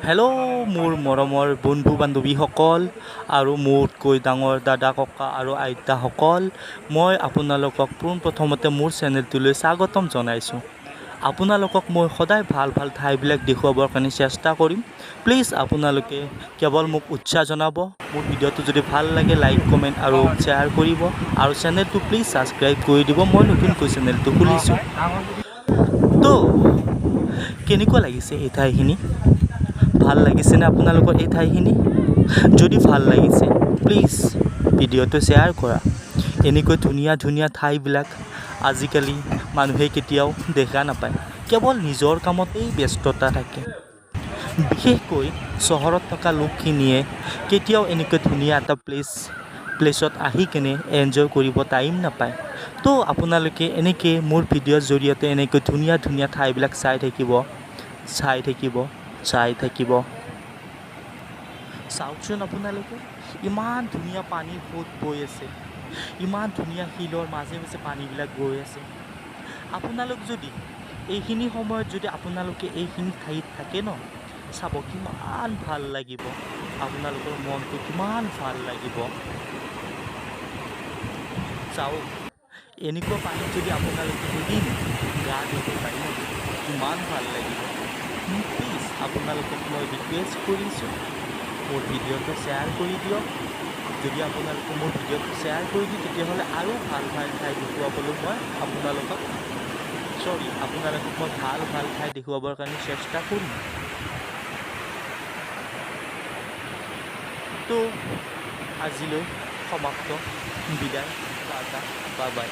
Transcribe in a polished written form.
Hello' মোৰ মৰমৰ বন্ধু বান্ধৱীসকল আৰু মোতকৈ ডাঙৰ দাদা, ককা আৰু আইতাসকল, মই আপোনালোকক পোনপ্ৰথমতে মোৰ চেনেলটোলৈ স্বাগতম জনাইছোঁ। আপোনালোকক মই সদায় ভাল ভাল ঠাইবিলাক দেখুৱাবৰ কাৰণে চেষ্টা কৰিম। প্লিজ আপোনালোকে কেৱল মোক উৎসাহ জনাব। মোৰ ভিডিঅ'টো যদি ভাল লাগে, লাইক, কমেণ্ট আৰু শ্বেয়াৰ কৰিব আৰু চেনেলটো প্লিজ ছাবস্ক্ৰাইব কৰি দিব। মই নতুনকৈ চেনেলটো খুলিছোঁ। তো কেনেকুৱা লাগিছে এই ঠাইখিনি? ভাল লাগিছেনে আপোনালোকৰ এই ঠাইখিনি? যদি ভাল লাগিছে, প্লিজ ভিডিঅ'টো শ্বেয়াৰ কৰা। এনেকৈ ধুনীয়া ধুনীয়া ঠাইবিলাক আজিকালি মানুহে কেতিয়াও দেখা নাপায়, কেৱল নিজৰ কামতেই ব্যস্ততা থাকে। বিশেষকৈ চহৰত থকা লোকখিনিয়ে কেতিয়াও এনেকৈ ধুনীয়া এটা প্লেচত আহি কেনে এনজয় কৰিব টাইম নাপায়। তো আপোনালোকে এনেকৈ মোৰ ভিডিঅ'ৰ জৰিয়তে এনেকৈ ধুনীয়া ধুনীয়া ঠাইবিলাক চাই থাকিব, চাই থাকিব, চাই থাকিব। চাওকচোন আপোনালোকে, ইমান ধুনীয়া পানীৰ সোঁত বৈ আছে, ইমান ধুনীয়া শিলৰ মাজে মাজে পানীবিলাক গৈ আছে। আপোনালোক যদি এইখিনি সময়ত যদি আপোনালোকে এইখিনি ঠাইত থাকে ন, চাব কিমান ভাল লাগিব, আপোনালোকৰ মনটো কিমান ভাল লাগিব। চাওক, এনেকুৱা পানীত যদি আপোনালোকে এদিন গা ধুব পাৰে ন, কিমান ভাল লাগিব। প্লিজ আপোনালোকক মই ৰিকুৱেষ্ট কৰিছোঁ, মোৰ ভিডিঅ'টো শ্বেয়াৰ কৰি দিয়ক। যদি আপোনালোকে মোৰ ভিডিঅ'টো শ্বেয়াৰ কৰি দিয়ে, তেতিয়াহ'লে আৰু ভাল ভাল ঠাই দেখুৱাবলৈ মই আপোনালোকক, চৰি, আপোনালোকক মই ভাল ভাল ঠাই দেখুৱাবৰ কাৰণে চেষ্টা কৰিম। তো আজিলৈ সমাপ্ত, বিদায়, টাটা, বাই বাই।